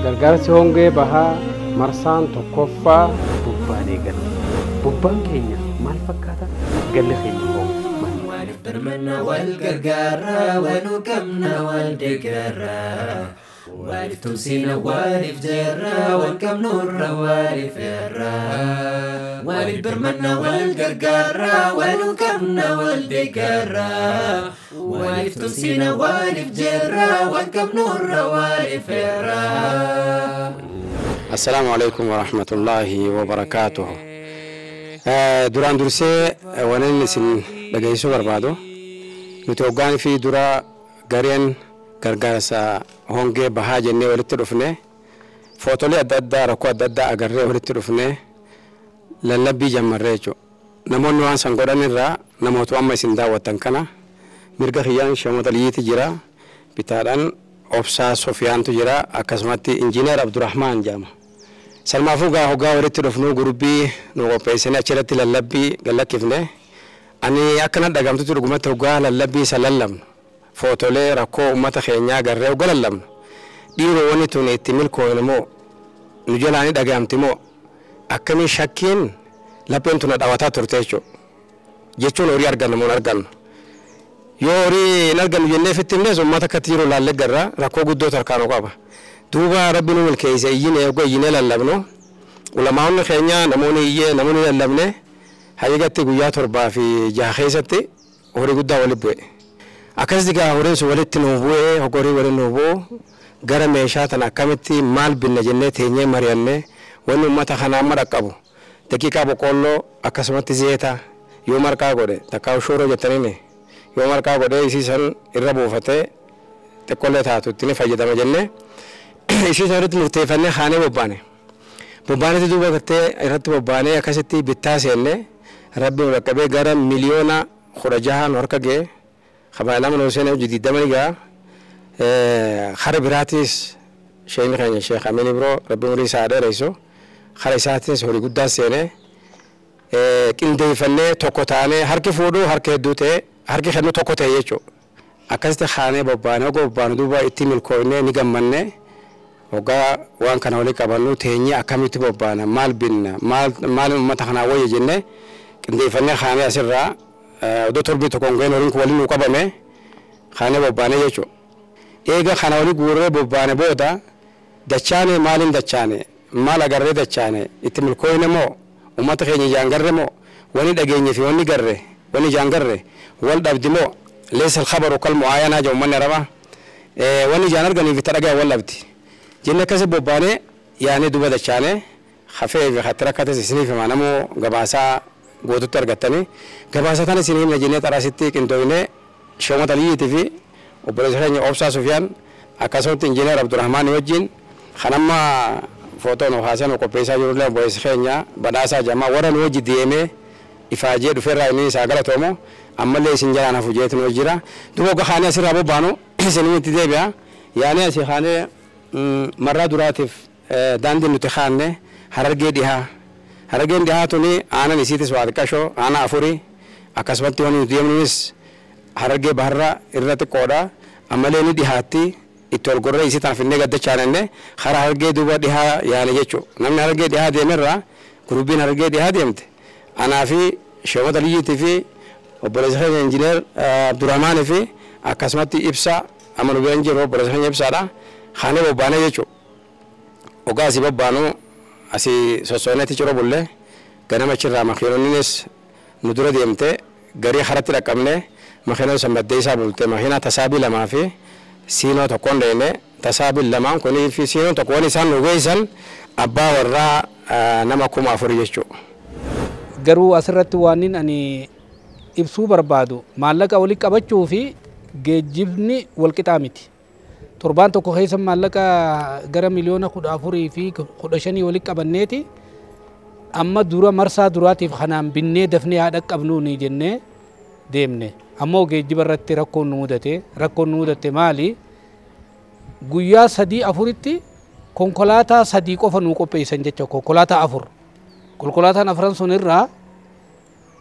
Gargaarsi hongee bahaa marsaan tokkoffaa bobbaan eegalle. Bobbaan keenya maal fakkaata? Galli keenya hoo maal? Waliif birmanna wal gargaara waluu qabna wal deeggarra. Waliif tumsina waliif jeerra wal qabnurra waliif irra. Waliif birmanna wal gargaara waluu qabna wal deeggarra. Waliif tumsina waliif jeerra wal qabnurra waliif irra. Assalaamu alaikum warahmatullaahi wabarakaatuhu. Duraan dursee waneen isin dhageessuu barbaadu nuti hoggaan fi dura gareen gargaarsa hongee bahaa jennee walitti dhufne footolee adda addaa rakkoo adda addaa agarree walitti dhufne lallabbii jammarree jechuudha. Namoonni waan san godhan irraa namoota amma isin daawwattan kana mirga kiyyaan Shamoota Liyyiitu jira, bitaadhaan Obsaa Sofiyaantu jira, akkasumatti Injiinar Abdurrahmaan jedhama. Salmaafuu gaa hoggaa walitti dhufnu gurubbii nu qopheessanii achirratti lallabbii gallakkifne. Ani akkana dhagamtutti dhugumatti hoggaa lallabbii isa lallabnu footolee rakkoo uummata keenyaa agarree hoggaa lallabnu dhiiroo wanni tun itti milkoofne moo nu jalaa ni dhaga'amti moo akkamiin shakkiin lapheen tun dhawataa turte jechuudha. Jechuun horii argannu moo hin argannu. Yoo horii hin argannu jennee ofitti himnes uummata akkatti jiru laallee garra rakkoo guddoo tarkaanuu qaba. Duuba rabbi nu milkeesse iyyinee hoggaa iyyinee lallabnu ulamaa'onni keenya namoonni iyyee namoonni lallabne haqiiqatti guyyaa 7 fi 6 keessatti horii guddaa walitti bu'e. Akkasitti gaa horiin sun walitti nu bu'ee horii walitti nu bu'u gara meeshaa tana akkamitti maal binna jennee teenyee mari'annee wanni uummata kanaa amma dhaqqabu daqiiqaa boqqoolloo akkasumatti zeeta yoo marqaa godhe takkaa shooroo jettaniini yoo marqaa godhe isii san irra buufatee xiqqoollee taatu itti ni fayyadama jennee isii san irratti murteeffannee kaanee bobbaane. Bobbaanetti duuba gartee irratti bobbaanee akkasitti bittaa seenne rabbi nu dhaqqabee gara 16 miliyoona nu harka ga'e. Kabaa lama nu seene hojii 20 ni ga'a. Kara biraatis sheekni keenya Sheekh Amin Ibroo rabbi umurii isaa dheeressu kara isaatis horii guddaa seene qindeeffannee tokko taanee harki fuudhuu harka hedduu ta'e harki kennu tokko ta'e jechuudha. Akkasitti kaanee bobbaanee hoggaa bobbaanu duuba itti milkoofnee ni gammanne hoggaa waan kana walii qabannu teenyee akkamitti bobbaana maal binna maal uummata kanaa wayya jennee qindeeffannee kaanee asirraa iddoo torbii tokko hin ga'in horiin kun waliin nu qabame kaanee bobbaanee jechuudha. Eega kana walii guurree bobbaane booda dachaane maaliin dachaane maal agarree dachaane itti milkoofne moo uummata keenya ijaan garre moo wanni dhageenye fi wanni garre wanni ijaan garre wal dhabdi moo leessa alkhabaru kal mu'aayanaa jedhu uummanni arabaa wanni ijaan arganii fi dhagaa wal dhabdi jenne akkasi bobbaanee yaanee duuba dachaane hafee fi hatti rakkates isiniif hima namoo gabaasaa gootutti argattanii gabaasa kana isinii himna jennee xaraasitti qindoofnee Shamoota Liyyiitii fi obboleessa keenya Obsaa Sufiyaan akkasumatti Injiinar Abdurrahmaan wajjin kan amma footoo nu haasee nu qopheessaa jirullee obboleessa keenya badhaasaa jamaa warra nu wajji deemee ifaajee dhufeerraa inni isaa galatoomu ammallee isin jalaan hafu jeetu nu jira. Duuba hoggaa kaanee asirraa bobbaanu isinii itti deebi'a. Yaanee asii kaanee marraa duraatiif daandii nuti kaanne Harargee dhihaa. Harargeen dhihaa tuni aanan isiitis waa xiqqashoo aanaa 4 akkasumatti wanni nuti deemnunis Harargee baharraa irra xiqqoodha. Ammallee ni dhihaatti itti ol gorree isii tana finnee gaddachaanenne karaa Harargee duuba dhihaa yaane jechuudha. Namni Harargee dhihaa deemerraa gurubbiin Harargee dhihaa deemte anaa fi Shamoota Liyyiitii fi obboleessa keenya Injiinar Abdurrahmaanii fi akkasumatti Ibsaa amma nu bira hin jiru obboleessa keenya Ibsaadha. Kaanee bobbaanee jechuudha. Hoggaa asii bobbaanu asii sossooneetti ciroo bullee ganama achirraa makiinonnis nu dura deemte garii haratti dhaqqabne makiinonni san baddee isaa bulte makiinaa tasaabii 2 fi siinoo tokkoon deemne tasaabii 2 kunii fi siinoon tokko waan isaan nu geessan abbaa warraa nama 4000 jechuudha. Garuu asirratti waan inni ani ibsuu barbaadu maallaqa walii qabachuu fi geejjibni wal qixaa miti. Torbaan tokko keessa maallaqa gara 14 miliyoona fi 15 walii qabanneeti amma dura marsaa duraatiif kanaan binnee dafnee haadha qabnuu ni jennee deemne. Ammoo geejjiba irratti rakkoon nu mudate. Rakkoon nu mudate maali? Guyyaa 3 4tti konkolaataa 3 qofa nu qopheessan jecha konkolaataa 4. Konkolaataan afran sun irraa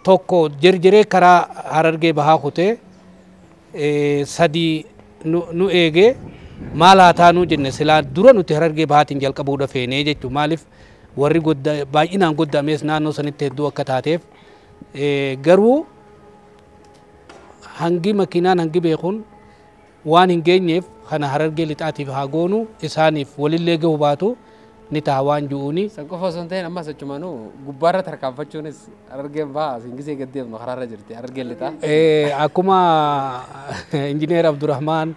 Tokko jirjiree karaa Harargee bahaa kutee 3 nu eegee maal haa taanuu jenne silaa dura nuti Harargee bahaatiin jalqabuudha feenee jechuudha. Maaliif warri baay'inaan goddamees naannoo sanitti hedduu akka taateef garuu hangi makiinaan hangi beekuun waan hin geenyeef kana Harargee lixaatiif haa goonu isaaniif walillee gahuu baatu ni ta'a waan ji'uuni. San qofa osoo hin ta'in ammas achumaanuu gubbaarra tarkaanfachuunis Harargeen bahaa asiin gisee gad deemnu karaarra jirti Harargeen lixaa. Akkuma Injineer Abdurrahmaan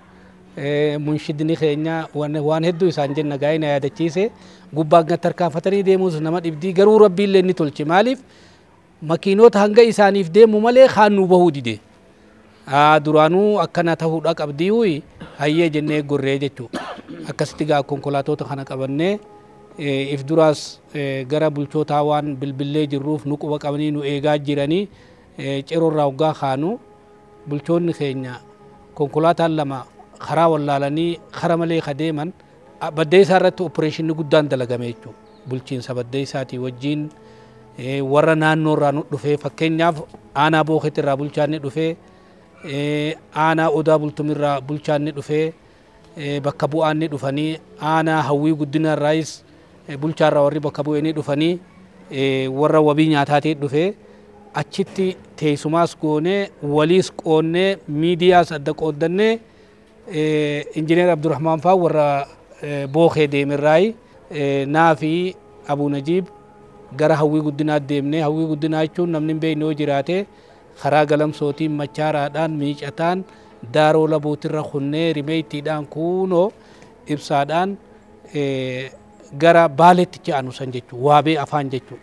munshidni keenya waan hedduu isaan jenna gaa'ina yaadachiise gubbaan gad tarkaanfatanii deemuus nama dhibdii garuu rabbiillee ni tolche maaliif makiinota hanga isaaniif deemu malee kaan nu bahuu dide. Duraanuu akkana ta'uudha qabdii hayyee jennee gorree jechuudha. Akkasitti gaa konkolaatota kana qabannee if duraas gara bulchootaa waan bilbillee jirruuf nu quba qabanii nu eegaa jiranii ceroorraa hoggaa kaanu bulchoonni keenya konkolaataan 2 karaa wallaalanii kara malee ka deeman baddeessaa irratti opereeshinni guddaan dalagame jechuudha. Bulchiinsa baddeessaatii wajjin warra naannoo irraa nu dhufee fakkeenyaaf aanaa Bookeet irraa bulchaan ni dhufee aanaa Odaa Bultum irraa bulchaan ni dhufee bakka bu'aan ni dhufanii aanaa Hawwii Guddina irraayis bulchaarraa warri bakka bu'ee ni dhufanii warra wabii nyaataatii dhufee achitti teessumaas goonee waliis qoonnee miidiyaas adda qooddannee Injineer Abdurrahmaan faa warra Bookee deemirraayi naa fi Abuu Najiib gara Hawwii Guddinaa deemnee Hawwii Guddinaa jechuun namni hin beekne yoo jiraate karaa galamsootiin machaaraadhaan miicataan daaroo labuutirra kunnee rimeeytiidhaan kuunoo ibsaadhaan gara Baaleetti ce'anu san jechuudha waabee afaan jechuudha.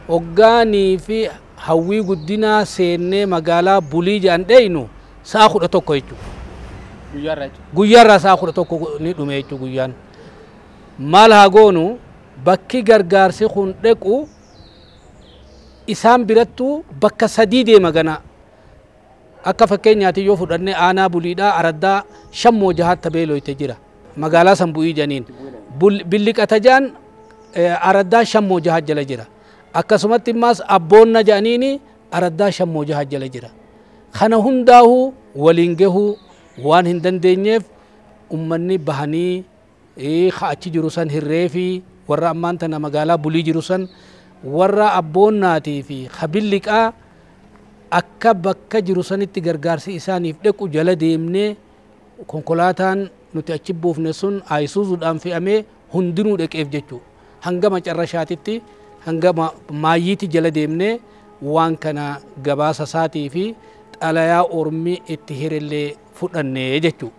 Hoggaanii fi Hawwii Guddinaa seennee magaalaa Bulii jedhan dheeynu sa'a 11 jechuudha. Guyyaarraa jechuudha. Guyyaarraa sa'a 11 ni dhume jechuudha guyyaan. Maal haa goonu bakki gargaarsi kun dhequ isaan birattuu bakka 3 deema gana. Akka fakkeenyaatti yoo fudhanne aanaa Buliidhaa araddaa 5 6 beeloyte jira. Magaalaa san bu'ii janiin. Billiqata jaan araddaa 5 6 jala jira. Akkasumatti immaas abboonna jaaniini araddaa 5 6 jala jira. Kana hundaa'uu waliin gahuu waan hin dandeenyeef ummanni bahanii achi jiru san hirree fi warra ammaan tana magaalaa Bulii jiru san warra abboonnaatii fi billiqaa akka bakka jiru sanitti gargaarsi isaaniif dhequ jala deemnee konkolaataan nuti achi buufne sun ayisuuzuudhaan fe'amee hundinuu dheqeef jechuudha. Hanga macarrashaatitti hanga maayyiitti jala deemnee waan kana gabaasa isaatii fi xalayaa ormi itti hirellee fudhannee jechuudha.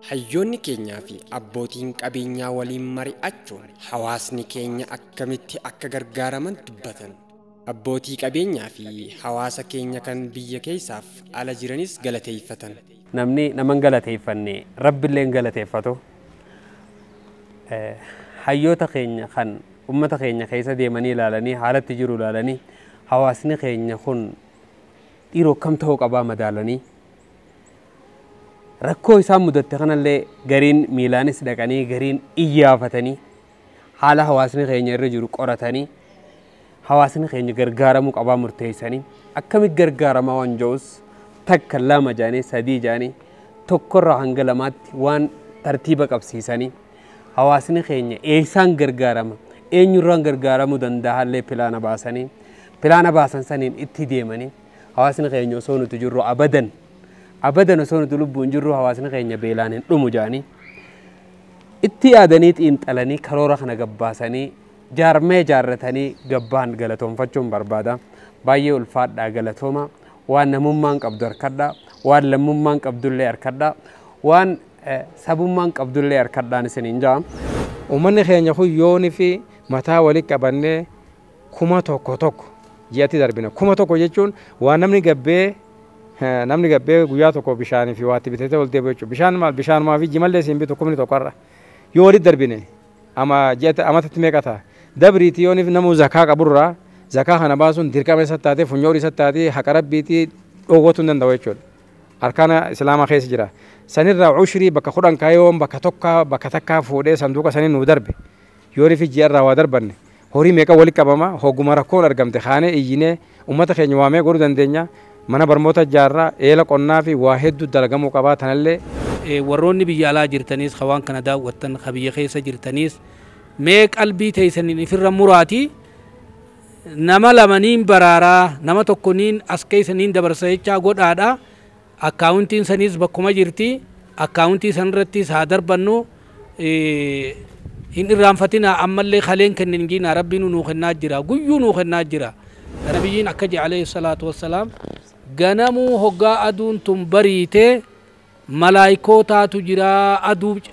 Hayyoonni keenyaa fi abbootiin qabeenyaa waliin mari'achuun hawaasni keenya akkamitti akka gargaaraman dubbatan. Abbootii qabeenyaa fi hawaasa keenya kan biyya keessaaf ala jiranis galateeffatan. Namni naman galateeffanne rabbillee hin galateeffatu. Hayyoota keenya kan uummata keenya keessa deemanii ilaalanii haalatti jiru ilaalanii hawaasni keenya kun dhiiroo akkam ta'uu qabaa madaalanii rakkoo isaan mudatte kanallee gariin miilaanis dhaqanii gariin iyyaafatanii haala hawaasni keenya irra jiru qoratanii hawaasni keenya gargaaramuu qabaa murteessanii akkamitti gargaaramaa waan jiruus 1 2 jaanii 3 jaanii 1 hanga 2tti waan tartiiba qabsiisanii hawaasni keenya eessaan gargaarama eenyurraan gargaaramuu danda'allee pilaana baasanii pilaana baasan saniin itti deemanii hawaasni keenya osoo nuti jirru abadan abadan osoo nuti lubbuun jirru hawaasni keenya beelaan hin dhumu jaanii itti yaadanii xiinxalanii karoora kana gabbaasanii jaarmee jaarratanii gabbaan galatoonfachuun barbaada. Baay'ee ulfaadhaa galatooma. Waan namummaan qabdu harkadhaa, waan lammummaan qabdullee harkadhaa, waan sabummaan qabdullee harkadhaan isiniin ja'a. Uummanni keenya kun yoonii fi mataa walitti qabannee 1000 ji'atti darbina. 1000 jechuun waan namni gabbee guyyaa tokko bishaanii fi waatti bitatee ol deebi'u jechuudha. Bishaan maal bishaanumaa fi jimallee siin bitu 1000 irra. Yoo walitti darbine ama ji'atti amatatti meeqa ta'a? Dabriitii yooniif namuu zakaa qaburraa zakaa kana baasuun dirqama isa taatee funyoo isa taatee haqa rabbiitii dhoowwatu hin danda'u jechuudha. Arkaana islaamaa keessa jira. Sanirraa ushrii bakka 10 kaayoon bakka tokkaa bakka takkaa fuudhee sanduuqa sanii nuu darbe. Yooniif ji'arraa waa darbanne Horii meeqa walitti qabama hogguma rakkoon argamte kaanee iyyinee uummata keenya waamee godhuu dandeenya. Mana barnoota ijaarraa eela qonnaa fi waa hedduu dalagamuu qabaa tanallee. Warroonni biyya alaa jirtaniis waan kana daawwattan biyya keessa jirtaniis mee qalbii teessaniin ifirra muraatii nama lamaniin baraaraa nama tokkoniin as keessaniin dabarsa jechaa godhaadha. Akkaawuntiin saniis bakkuma jirti. Akkaawuntii sanirrattis haa darbannu. Hin irraanfatinaa ammallee kaleen kennin jiinaa rabbiin nuu kennaa jira guyyuu nuu kennaa jira. Nabiyyiin akka jedhe alayhi salaatu wassalaam ganamuu hoggaa aduun tun bariitee malaayikootaatu jira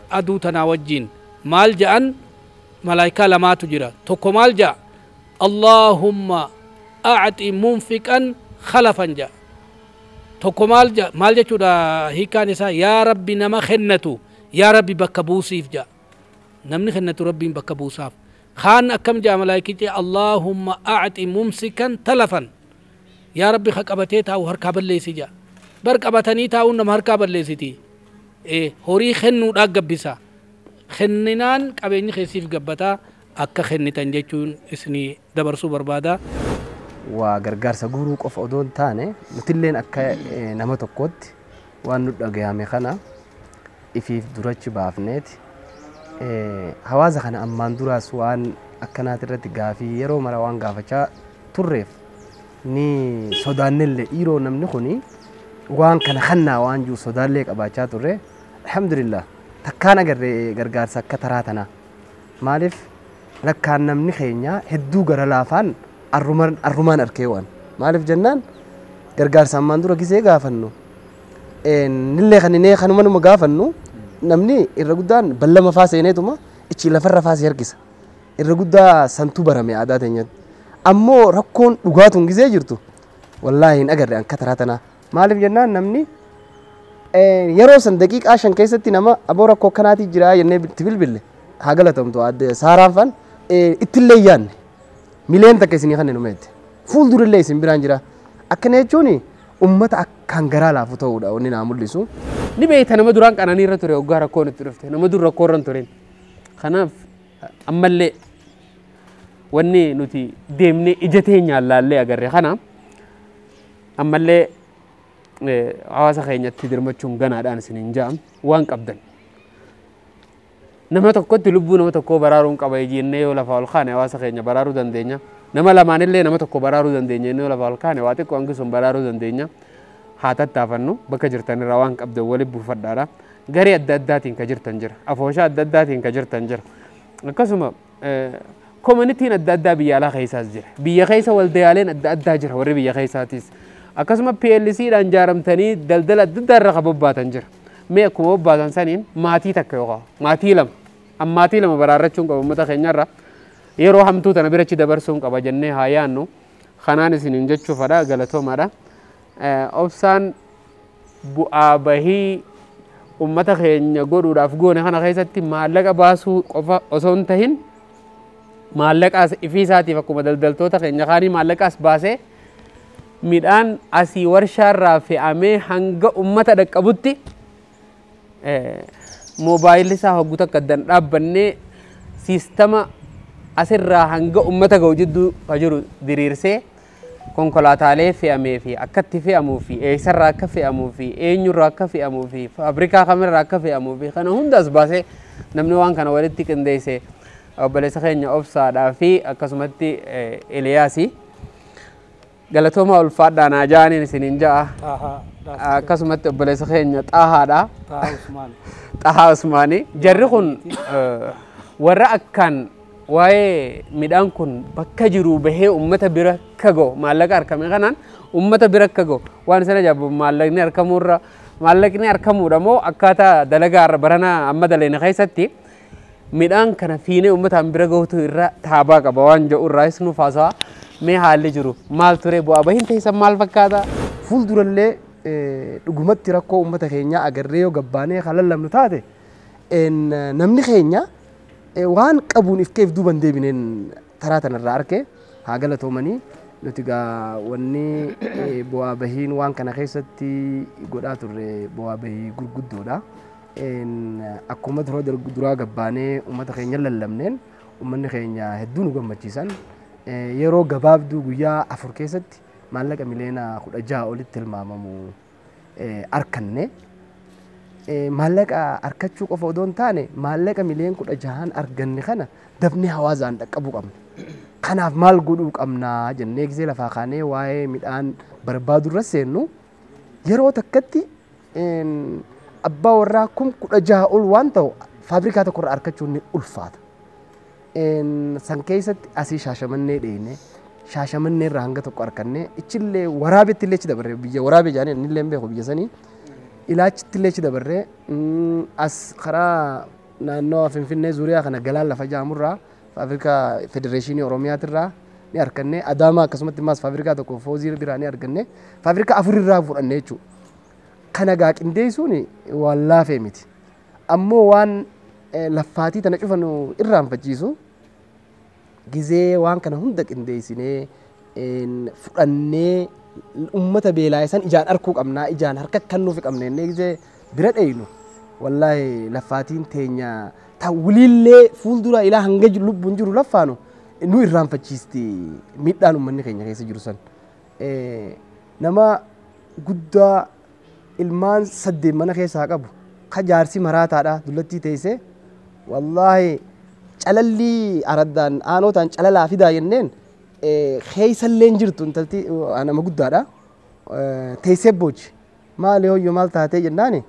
aduu tanaa wajjin maal je'an malaayikaa lamaatu jira tokko maal je'a Allahumma a'ti munfiqan khalafan je'a tokko maal jechuudha hiikaan isaa yaa rabbi nama kennatu yaa rabbi bakka buusiif je'a namni kennatu rabbiin bakka buusaaf kaan akkam je'a malaayikichi Allahumma a'ti mumsikan talafan yaa rabbi ka qabatee taa'u harkaa balleessi je'a bar qabatanii taa'uun nama harkaa balleessiti horii kennuudhaa gabbisa kenninaan qabeenyi keessiif gabbataa akka kennitan jechuun isinii dabarsuu barbaada. Waa gargaarsa guuruu qofa odoo hin taane nutilleen akka nama tokkootti waan nu dhagahame kana ifiif durachi baafneeti hawaasa kana ammaan duraas waan akkanaati irratti gaafii yeroo mara waan gaafachaa turreef ni sodaannellee dhiiroo namni kuni waan kana kannaa waan jiru sodaallee qabaachaa turre alhamdulillah takkaan agarree gargaarsa akka taraa tanaa maaliif lakkaan namni keenya hedduu gara laafaan arrumaan arkee waan maaliif jennaan gargaarsa ammaan dura gisee gaafannu nillee kaninee kanuma numa gaafannu namni irra guddaan ballama faa seeneetuma ichi lafarra faa si harkisa irra guddaa santuu barame aadaa teenyatti ammoo rakkoon dhugaatuun gisee jirtu wallaahi hin agarre akka taraa tanaa maaliif jennaan namni yeroo san daqiiqaa 5 keessatti nama aboo rakkoo akkanaatii jira jennee itti bilbille haa galatamtu adde saaraan fan ittillee yaanne mileen takka isinii kanneen umeette fuuldurillee isin biraan jira akkana jechuun ummata akkaan garaa laafu ta'uudha wanni naa mul'isu. Ni beekta nama duraan qananii irra ture hoggaa rakkoon itti dhufte nama dur rakkoo irra hin turin. Kanaaf ammallee wanni nuti deemnee ija teenyaan laallee agarre kana ammallee hawaasa keenyatti dirmachuun ganaadhaan isiniin ja'am waan qabdan. Nama tokkotti lubbuu nama tokkoo baraaruun qaba jennee yoo lafa ol kaane hawaasa keenya baraaruu dandeenya. Nama lamaanillee nama tokko baraaruu dandeenya jennee yoo lafa ol kaane waa xiqqoo hangi sun baraaruu dandeenya. Haa tattaafannu bakka jirtan irraa waan qabdan waliin buufadhaadha. Garee adda addaatiin ka jirtan jira. Afooshaa adda addaatiin ka jirtan jira. Akkasuma koominitiin adda addaa biyya alaa keessaas jira. Biyya keessa waldayaaleen adda addaa jira warri biyya keessaatis. Akkasuma PLC dhaan ijaaramtanii daldala adda addaa irra ka bobbaatan jira. Mee akkuma bobbaatan saniin maatii takka yookaan maatii lama ammaatii lama baraarrachuun qaba uummata keenyarra yeroo hamtuu tana birachi dabarsuun qaba jennee haa yaannu kanaan isiniin jechuufadha galatoomaadha. Obsaan bu'aa bahii uummata keenya godhuudhaaf goone kana keessatti maallaqa baasuu qofa osoo hin tahin maallaqaas ifii isaatiif akkuma daldaltoota keenya kaanii maallaqaas baasee midhaan asii warshaarraa fe'amee hanga uummata dhaqqabutti moobaayilli isaa hogguu takka addan dhaabbannee siistama asirraa hanga uummata ga'u jidduu ka jiru diriirsee konkolaataalee fe'amee fi akkatti fe'amuu fi eessarraa akka fe'amuu fi eenyurraa akka fe'amuu fi faabrikaa kamirraa akka fe'amuu fi kana hundas baasee namni waan kana walitti qindeesse obboleessa keenya obsaadhaa fi akkasumatti Eliyaasi. Galatooma ulfaadhaa naa ja'aniin isiniin ja'a. Akkasumatti obboleessa keenya Xaahaadha. Xaahaa Usmaanii. Jarri kun warra akkaan waa'ee midhaan kun bakka jiru bahee uummata bira akka ga'u maallaqa harkame kanaan uummata bira akka ga'u waan isaan ajaa'ibu maallaqni harkamuurra maallaqni harkamuudha moo akkaataa dalagaa irra barana amma daleena keessatti midhaan kana fiinee uummataan bira gahutu irra taabaa qaba waan jedhu irraa isnu faasaa mee haalli jiru maal ture bu'aa bahiin teessan maal fakkaata. Fuuldurallee dhugumatti rakkoo uummata keenyaa agarree yoo gabbaanee kan lallabnu taate namni keenya waan qabuun if keef duuban deebineen taraa tanarraa arke haa galatoomanii nuti gaa wanni bu'aa bahiin waan kana keessatti godhaa turre bu'aa bahii gurguddoodha. Akkuma duraa gabbaanee uummata keenya lallabneen Uummanni keenya hedduu nu gammachiisan. Yeroo gabaabduu guyyaa 4 keessatti maallaqa miliyoona 16 olitti tilmaamamu arkanne. Maallaqa arkachuu qofa odoo hin taane maallaqa miliyoona 16 arganne kana dafnee hawaasaan dhaqqabuu qabna. Kanaaf maal godhuu qabna jennee gisee lafaa kaanee waa'ee midhaan barbaadu irra seennu yeroo takkatti abbaa warraa 16,000 ol waan ta'u faabrikaa tokko irraa argachuun ni ulfaata. San keessatti asii Shaashamannee dheeyne, Shaashamannee irraa hanga tokko arganne, ichillee waraabetti illee achi dabarre, biyya waraabee jedhanii inni illee hin beeku biyya sanii, ilaachitti illee achi dabarre, as karaa naannoo Finfinnee zuuriyaa kana galaan lafa jaamurraa faabrikaa Federeeshinii Oromiyaatirraa ni arganne, Adaamaa akkasumatti immaas faabrikaa tokko Foozii biraa ni arganne, faabrikaa 4 irraa fudhanne jechuudha. Kana gaa qindeessuun waan laafee miti. Ammoo waan laffaatii tana cufa nu irraanfachiisu gizee waan kana hunda qindeessinee fudhannee uummata beelaa san ijaan arkuu qabnaa, ijaan harka kennuuf qabna jennee gizee bira dheeynu wallaahi laffaatiin teenya ta wiliillee fuuldura ilaa hanga lubbuun jiru laffaanu nu irraanfachiisti miidhaan uummanni keenya keessa jiru san. Nama guddaa ilmaan 8 mana keessaa qabu ka jaarsi maraataadha dullattii teessee wallaahi calallii araddaan aanootaan calalaa fidaa jenneen keessallee hin jirtu intalti nama guddaadha. Teessee boochi maali hoyyoo maal taatee jennaani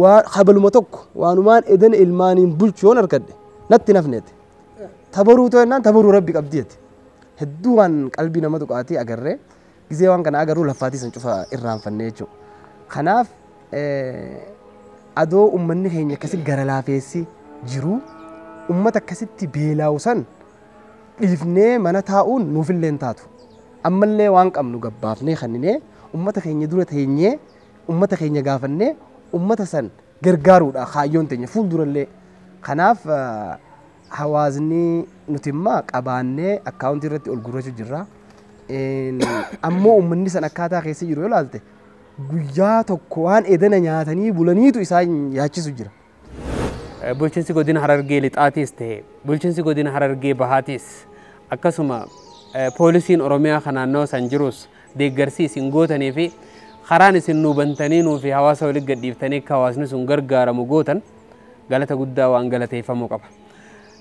waan habaluma tokko waanumaan edan ilmaaniin bulchu yoon argadhe natti nafneeti. Tabaruu too jennaan tabaruu rabbi qabdiiti. Hedduu waan qalbii nama tuqaatii agarree gizee waan kana agaruu laffaatii san cufa irraanfannee jechuudha. Kanaaf adoo uummanni keenya akkasi gara laafeessi jiru uummata akkasitti beelaa'u san dhiifnee mana taa'uun nuufillee hin taatu. Ammallee waan qabnu gabbaafnee kanninee uummata keenya dura teenyee uummata keenya gaafannee uummata san gargaaruudha kaayyoon teenya fuuldurallee. Kanaaf hawaasni nuti immoo qabaannee akkaawuntii irratti ol gurrachuu jirra. Ammoo uummanni san akkaataa keessa jiru yoo ilaalte guyyaa tokko waan edana nyaatanii bulaniitu isaan yaachisu jira. Bulchiinsi godina Harargee Lixaatiis ta'e bulchiinsi godina Harargee Bahaatiis akkasuma poolisiin Oromiyaa kan naannoo san jirus deeggarsi isin gootanii fi karaan isin nuu bantanii nuu fi hawaasa walitti gadhiiftanii akka hawaasni sun gargaaramu gootan galata guddaa waan galateeffamuu qaba.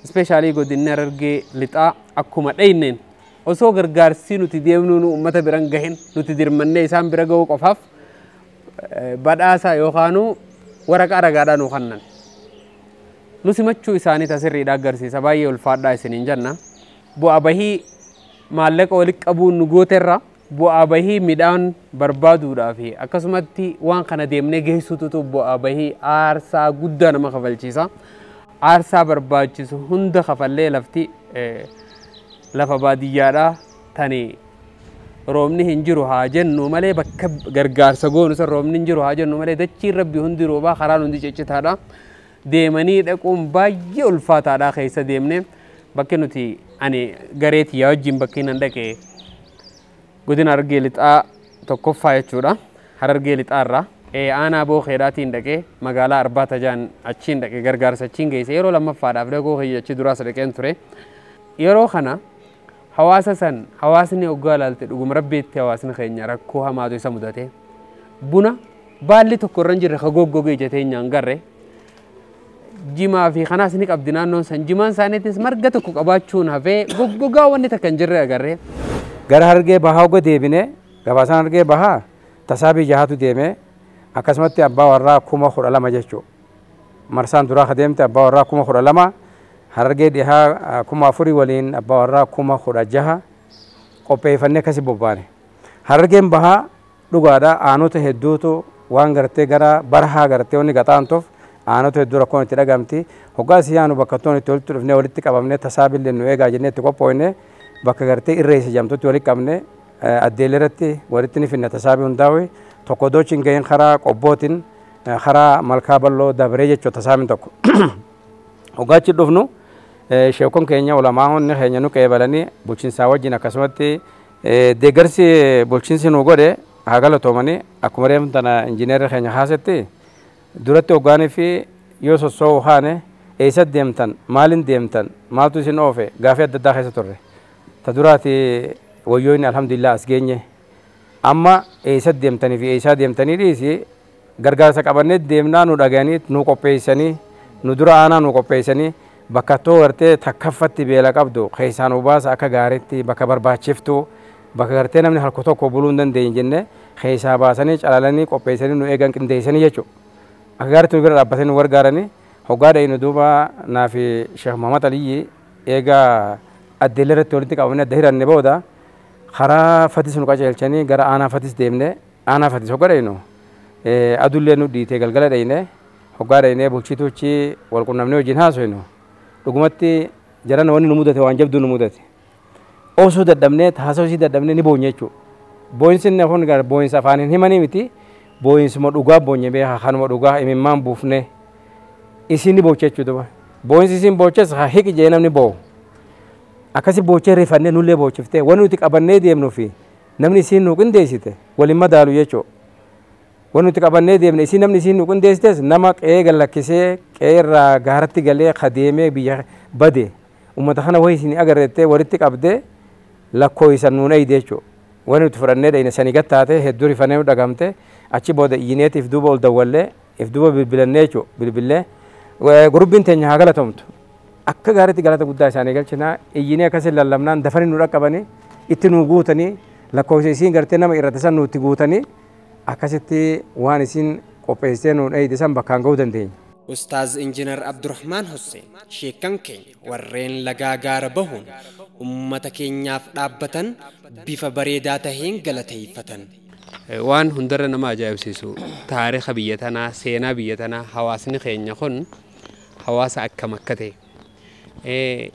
Ispeeshaalii godinni Harargee Lixaa akkuma dhayneen osoo gargaarsi nuti deemnu nu uummata biran gahin nuti dirmannee isaan bira ga'uu qofaaf badhaasa yookaanuu waraqaa ragaadhaa nuu kennan. Nu simachuu isaanii tasirriidha agarsiisa baay'ee ulfaadhaa isiniin jenna. Bu'aa bahii maallaqa walitti qabuun nu gooterra bu'aa bahii midhaan barbaaduudhaa fi akkasumatti waan kana deemnee geessuutu bu'aa bahii aarsaa guddaa nama kafalchiisa. Aarsaa barbaachisu hunda kafallee lafti lafa baadiyyaadhaa tani roobni hin jiru haa jennu malee bakka gargaarsa goonu san roobni hin jiru haa jennu malee dachiin rabbi hundi roobaa karaan hundi ciccitaadha. Deemanii dhaquun baay'ee ulfaataadha keessa deemnee bakki nuti ani garee tiyyaa wajjin bakki nan dhaqe godina Harargee Lixaa tokkoffaa jechuudha. Harargee Lixaarraa aanaa Bookeedhaatiin dhaqee magaalaa Arbaa Tajaan achiin dhaqee gargaarsa achiin geesse yeroo lammaffaadhaaf dhaquu kiyya achi duraas dhaqeen ture. Yeroo kana hawaasa san hawaasni hoggaa ilaalte dhuguma rabbiitti hawaasni keenya rakkoo hamaatu isa mudate. Buna baalli tokko irra hin jirre ka goggogee ija teenyaan garre jimaa fi kanaas ni qabdi naannoon san jimaan isaaniitis marga tokko qabaachuun hafee goggogaa wanni takka hin jirre agarre. Gara Harargee Bahaa hogga deebine gabaasaan Harargee Bahaa tasaa biyyaatu deeme akkasumatti abbaa warraa 12,000 jechuudha. Marsaan duraa deemte abbaa warraa 12,000 Harargee dhihaa 4,000 waliin abbaa warraa 16,000 qopheeffannee akkasi bobbaane. Harargeen Bahaa dhugaadha aanota hedduutu waan gartee gara barahaa gartee wanni gaxaantuuf aanota hedduu rakkoon itti dhagamti. Hoggaa asii yaanu bakka toon itti walitti dhufnee walitti qabamnee tasaa billee nu eegaa jennee itti qophoofne bakka gartee irreessa jedhamtutti walitti qabne addeellee irratti walitti ni finna tasaabii hundaa'u tokko dochiin ga'een karaa qobbootiin karaa malkaa bal'oo dabaree jechuudha tasaabiin tokko. Hoggaa achi dhufnu sheekon keenya ulamaa'onni keenya nu qeebalanii bulchiinsaa wajjin akkasumatti deeggarsi bulchiinsi nu godhe haa galatoomanii akkuma reefu tana injineerri keenya haasetti duratti hoggaanii fi yoo sossoo'u haane Eessatti deemtan, maaliin deemtan, maaltu isin oofe, gaafii adda addaa keessa turre. Ta duraati wayyoonni alhamdulillah as geenye. Amma eessatti deemtanii fi eessaa deemtanii dhiisi gargaarsa qabannee deemnaa nu dhaga'anii nu qopheessanii nu dura aanaa nu qopheessanii bakka too gartee takkaffatti beela qabdu keessaa nu baasa akka gaariitti bakka barbaachiftu bakka gartee namni halko tokko buluu hin dandeenye jenne keessaa baasanii calalanii qopheessanii nu eegan qindeessanii jechuudha. Akka gaariitti nu bira dhaabbatanii nu gargaaranii hoggaa dhayinu duuba naa fi Sheekh Muhammad Aliyyi eegaa addeellee irratti walitti qabamne adda hiranne booda karaa Fatis nu qajeelchanii gara aanaa Fatis deemne. Aanaa Fatis hoggaa dhayinu adullee nu dhiitee galgala dhayine hoggaa dhayinee bulchituuchi wal qunnamnee wajjin haasofnu dhugumatti jaran wanni nu mudate waan jabduu nu mudate. Osoo dadhabnee haasawaa isii dadhabnee ni boonye jechuudha. Boo'insi inni kun boo'insa afaaniin himanii miti boo'insuma dhugaa boonye beekaa kanuma dhugaa imimmaan buufnee isiin ni booche jechuudha. Boo'insi isiin booches haa hiqi jee namni boo'u. Akkasi boochee rifannee nullee boochiftee wanni nuti qabannee deemnuu fi namni isiin nu qindeessite waliin madaalu jechuudha. Wanni nuti qabannee deemne isiin namni isiin nu qindeessites nama qe'ee gallakkisee qe'ee irraa gaaratti galee kadeemee biyya bade uummata kana wayii isin agarreettee walitti qabdee lakkoo isan nuun eeyde jechuudha. Wanni nuti fudhannee dhayne sanii gad taate hedduu rifannee nu dhagamte achi booda iyyineeti if duuba ol dawwallee if duuba bilbilannee jechuudha bilbillee gurubbiin teenya haa galatomtu. Akka gaariitti galata guddaa isaanii galchinaa iyyinee akkasii lallabnaan dafanii nu dhaqqabanii itti nu guutanii lakkoofsa isiin gartee nama irratti san nutti guutanii akkasitti waan isiin qopheessitee nu dheeyde san bakkaan ga'uu dandeenya. Ustaaz Injiinar Abdurrahmaan Hussein sheekan keenya warreen lagaa gaara bahuun ummata keenyaaf dhaabbatan bifa bareedaa taheen galateeffatan. Waan hundarra nama ajaa'ibsiisu taariika biyya tanaa, seenaa biyya tanaa, hawaasni keenya kun hawaasa akkam akka ta'e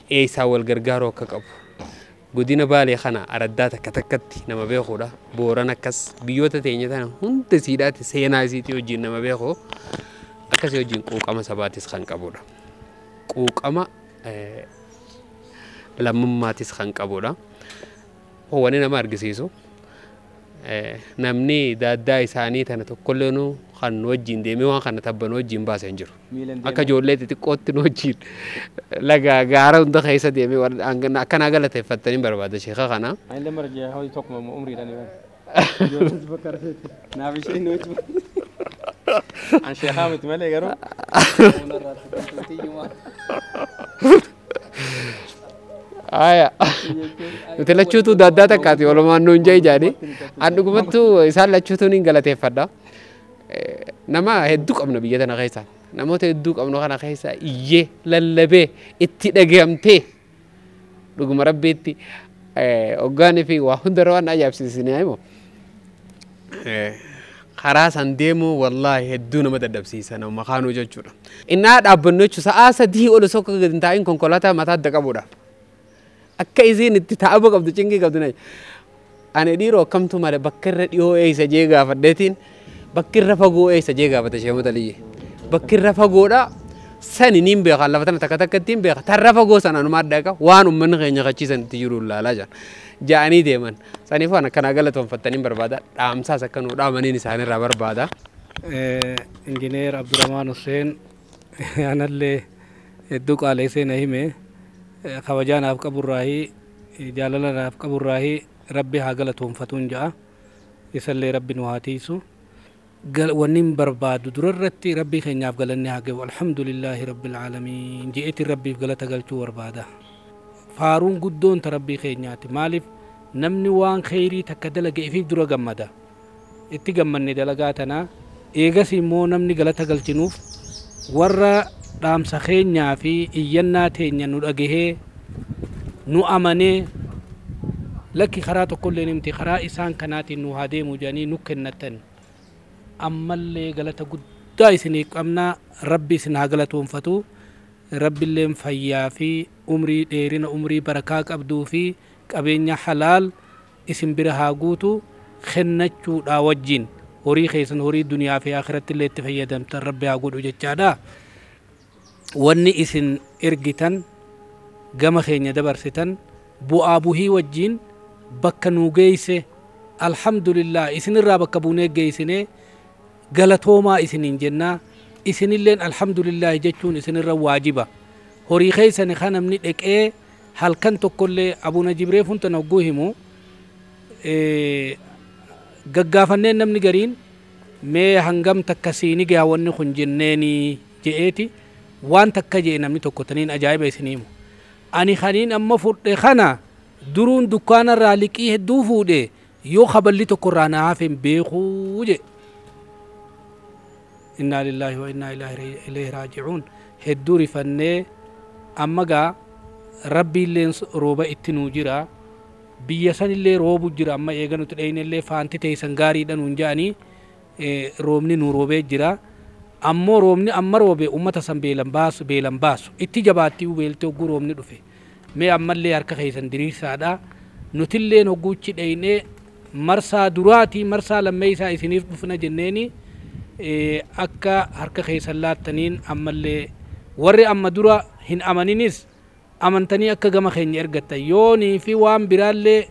eessaa wal gargaaruu akka qabu. Godina Baalee kana araddaa takka takkatti nama beekuudha. Booran akkas biyyoota teenya tana hunda isiidhaatti seenaa isiitii wajjin nama beeku akkasii wajjin quuqama sabaatis kan qabudha. Quuqama lammummaatis kan qabudha. Wanni nama argisiisu namni daaddaa isaanii tana tokkollee nu kan nu wajjin deemee waan kana tabba nu wajjin baasee hin jiru. Akka ijoollee xixiqqootti nu wajjin laga gaara hunda keessa deemee akkanaa galateeffattanii barbaada sheeka kana. Ani lamma rajee hojii tokkuma umriidhaan ibaan. Ijoolleen bakka rafeetti. Naaf ishee nu wajjin. An sheekaa miti malee garuu. Aya. Nuti lachuutu daaddaa takkaati walumaan nuun jee ijaani. An dhugumattuu isaan lachuutu niin galateeffadha. Nama hedduu qabna biyya tana keessa. Namoota hedduu qabnu kana keessa iyyee lallabee itti dhagahamtee dhuguma rabbiitti hoggaanii fi waa hundarra waan ajaa'ibsiisinee himu. Karaa san deemuu wallaahi hedduu nama dadhabsiisa nama kaanuu jechuudha. Innaa dhaabbannu jechuun sa'aa 3 ol osoo akka gadi hin taa'in konkolaataa mataa adda qabuudha. Akka isiin itti taa'aba qabdu cingii qabdu na. Ani dhiiroo akkamtu malee bakka irra dhiyoo eessa jee gaafadheetiin bakki irra fagoo eessa jee gaafate Sheekh Aliyyi. Bakki irra fagoodha sani niin beeka lafa tana takka takkatti hin beeka tarra fagoo sana anuma adda eega waan uummanni keenya kachiisan itti jiru ilaalaa jiran. Ja'anii deeman. Saniif waan akkanaa galatoonfattanii barbaada. Dhaamsaas akka nuu dhaamaniin isaanirraa barbaada. Injineer Abdurrahmaan Hussein anallee hedduu qaaleessee na hime kabajaa naaf qaburraahi jaalala naaf qaburraahi rabbi haa galatoonfatuun ja'a. Isallee rabbi nu haa tiisu. Wanni hin barbaadu durarratti rabbii keenyaaf galanni haa gahu alhamdulillaahi rabbil aalamiin je'eetiin rabbiif galata galchuu barbaada. Faaruun guddoon ta rabbii keenyaati. Maaliif namni waan kheyrii takka dalage ifiif dura gammada. Itti gammanne dalagaa tanaa eegas immoo namni galata galchinuuf warra dhaamsa keenyaa fi iyyannaa teenya nu dhagahee nu amanee lakki karaa tokkollee nimti karaa isaan kanaatiin nu haa deemu jedhanii nu kennatan. Ammallee galata guddaa isinii qabna rabbi isin haa galatoonfatu. Rabbilleen fayyaa fi umrii dheerina umrii barakaa qabduu fi qabeenya halaal isin bira haa guutu kennachuudhaa wajjin horii keessan horii duniyaa fi akhiratti illee itti fayyadamtan rabbi haa godhu jechaadha. Wanni isin ergitan gama keenya dabarsitan bu'aa buhii wajjin bakka nuu geeyse alhamdulillah isinirraa bakka buunee geeysine galatoomaa isiniin jennaa. Isinilleen alhamdulillaahi jechuun isinirra waajiba. Horii keessan kan namni dheqee halkan tokkollee Abuuna Jibree funtan hogguu himu gaggaafanneen namni gariin mee hangam takka siini gahaa wanni kun jenneeni je'eeti waan takka je'e namni tokko taniin ajaa'iba isinii himu. Ani kaniin amma fudhe kana duruun dukkaanarraa liqii hedduu fuudhe yoo kaballi tokkorraa na hafe hin beekuu jedhe. Innaa lillaahi wa innaa ilayhi raaji'uun. Hedduu rifannee amma gaa rabbiilleen rooba itti nuu jira. Biyya sanillee roobu jira amma eega nuti dheyinellee faanti teessan gaariidha nuun jedhanii roobni nuu roobee jira. Ammoo roobni amma roobe uummata san beelan baasu beelan baasu itti jabaattii beeltee hogguu roobni dhufe. Mee ammallee harka keessan diriirsaadha. Nutilleen hogguuchi dheyinee marsaa duraatii marsaa lammeessaa isiniif dhufna jenneeni akka harka keessan laattaniin ammallee warri amma dura hin amaninis amantanii akka gama keenya ergattan yoonii fi waan biraallee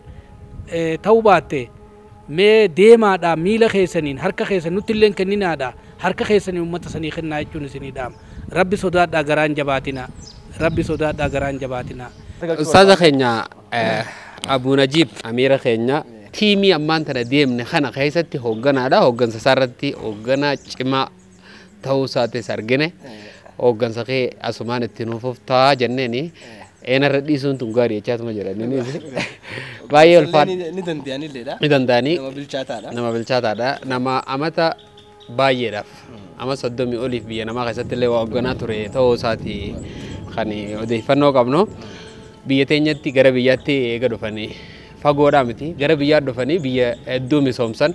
ta'uu baatte mee deemaadha miila keessaniin harka keessan nutti illee kenninaadha harka keessanii uummata sanii kennaa jechuun isinii dhaama. Rabbi sodaadhaa garaan jabaatina. Rabbi sodaadhaa garaan jabaatina. Ustaaza keenya Abuu Najiib amiira keenya tiimii ammaan tana deemne kana keessatti hoogganaadha. Hooggansa isaarratti hoogganaa cimaa ta'uu isaatis argine. Hooggansa kee asumaan itti nuuf uftaa jenneeni eenarra dhiisuun tun gaarii jechaatuma jedhanii baay'ee ulfaadha. Ni danda'anilleedha. Ni danda'anii. Nama bilchaataadha. Nama bilchaataadha. Nama amata baay'eedhaaf ama 30 oliif biyya namaa keessatti illee waa hoogganaa ture ta'uu isaati kan odeeffannoo qabnu. Biyya teenyatti gara biyyaatti eega dhufanii fagoodhaa miti gara biyyaa dhufanii biyya hedduu misoomsan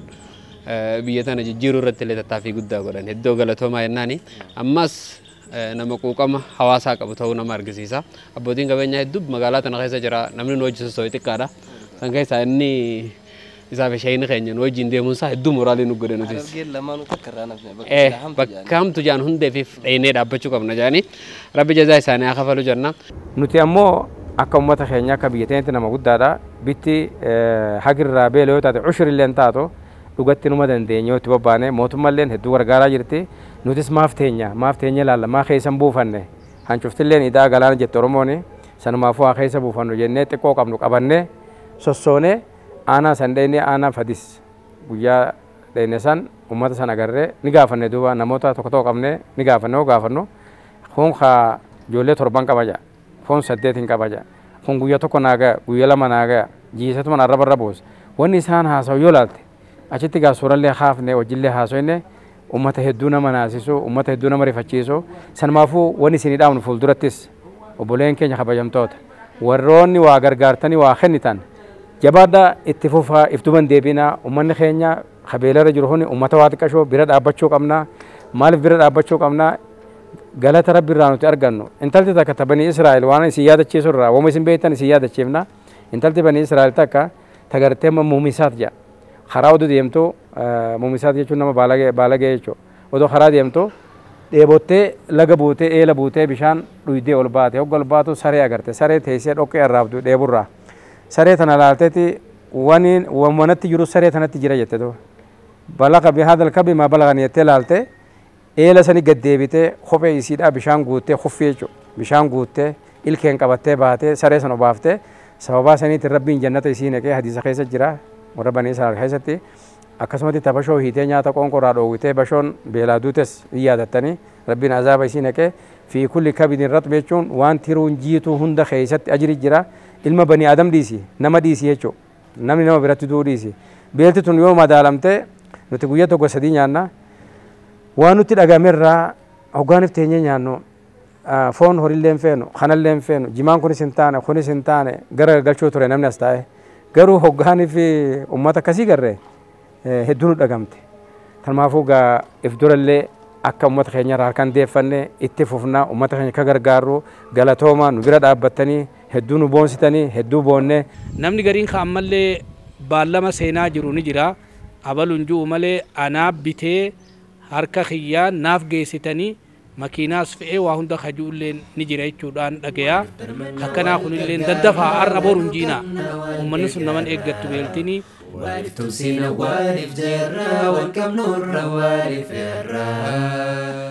biyya tana jijjiiruu irratti illee tattaaffii guddaa godhan hedduu galatoomaa jennaani. Ammas nama quuqama hawaasaa qabu ta'uu nama argisiisa. Abbootiin qabeenyaa hedduu magaalaa tana keessa jira namni nu hojjetu soo xiqqaadha. San keessaa inni isaaf isheen keenya nu wajjin deemuun isaa hedduu moraalii nu godhe nutis. Harargeen lamaanuu takka irraa nafne bakka hamtu jaan hundeefiif dheenee dhaabbachuu qabna jaanii rabbi jazaa isaanii haa kafalu jenna. Nuti ammoo akka uummata keenya akka biyya teenyatti nama guddaadha. Bitti hagirraa beela yoo taate ushirillee hin taatu dhugatti numa dandeenye yoo itti bobbaane mootummaalleen hedduu gargaaraa jirti. Nutis maaf teenya ilaalla maa keessa buufanne hancuftilleen idaa galaana jette Oromooni sanumaafuu haa keessa buufannu jennee xiqqoo qabnu qabannee sossoonee aanaa san dheenee aanaa fadis guyyaa dheene san uummata san agarree ni gaafanne duuba namoota tokko tokko qabnee ni gaafanne hoo gaafannu kun haa ijoollee 7 qaba jedha kun 8 qaba jedha kun guyyaa 1 naa ga'a guyyaa 2 naa ga'a jiisatuma arraba irra buusa wanni isaan haasa'u yoo laalte achitti gaa suurallee haafne wajjillee haasofne uummata hedduu nama naasisu uummata hedduu nama rifachiisu sanumaafuu wanni isinii dhaamnu fuuldurattis obboleen keenya kabajamtoota warroonni waa gargaartanii waa kennitan jabaadhaa itti fufaa iftuban deebinaa uummanni keenya kabeelarra jiru kuni uummata waa xiqqashoo bira dhaabbachuu qabna maaliif bira dhaabbachuu qabna galata rabbi irraa nuti argannu intalti takka ta banii Israa'el waan isin yaadachiisu irraa wama isin beektan isin yaadachiifna intalti banii Israa'el takka tagartee muumisaat jedha karaa oduu deemtu muumisaat jechuun nama baalagee jechuudha oduu karaa deemtu dheebottee laga buutee eela buutee bishaan dhuydee ol baate hogga ol baatu saree agarte saree teessee dhoqqee arraabdu dheeburraa saree tana laalteeti waniin wanatti jiru saree tanatti jira jette duuba balaqa bihaadal kabi maa balaqan jettee laalte eela sani gad deebitee kophee isiidhaa bishaan guuttee kuffii jechuudha bishaan guuttee ilkeen qabattee baatee saree sana obaaftee sababaa saniitiin rabbiin jannata isii naqee hadiisa keessa jira warra banii Israa'el keessatti akkasumatti tabashoo hiitee nyaata qoonqoraa dhoowwitee bashoon beelaa duutes hin yaadattanii rabbiin azaaba isii naqee fi kulli kabidin raxb jechuun waan tiruun jiituu hunda keessatti ajiri jira ilma banii adam dhiisi nama dhiisi jechuudha namni nama biratti du'uu dhiisi beelti tun yoo madaalamte nuti guyyaa 1 3 nyaanna waan nutti dhagamerraa hoggaaniif teenyee nyaannu foon horiillee hin feenu kanallee hin feenu jimaan kunis hin taane kunis hin taane gara galchuu ture namni as taa'e garuu hoggaaniif uummata akkasii garree hedduu nu dhagamte Kanaafuu gaa if durallee akka uummata keenya irraa harkaan deeffanne itti fufnaa uummata keenya akka gargaarru galatooma nu bira dhaabbattanii hedduu nu boonsitanii hedduu boonne. Namni gariin ka ammallee baallama seenaa jiru ni jira. Abaluun jiru malee anaaf bitee harka kiyyaan naaf geessitanii Makiinaas fe'ee waa hunda kajuulleen ni jira jechuudhaan dhagayaa. Akkanaa kunilleen daddafaa, har'a boru hin jiinaa. Uummanni sun naman eeggattu beeltinii. Waliif tumsina, waliif jirra, wal qabnurra waliif irra.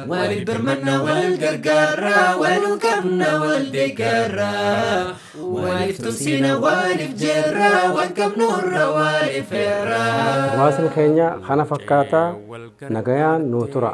Waliif birmanna, wal gargaarra, wal qabna, wal deeggarra. Waliif tumsina, waliif jirra, wal qabnurra waliif irra. Hawaasni keenya kana fakkaataa nagayaan nuu tura.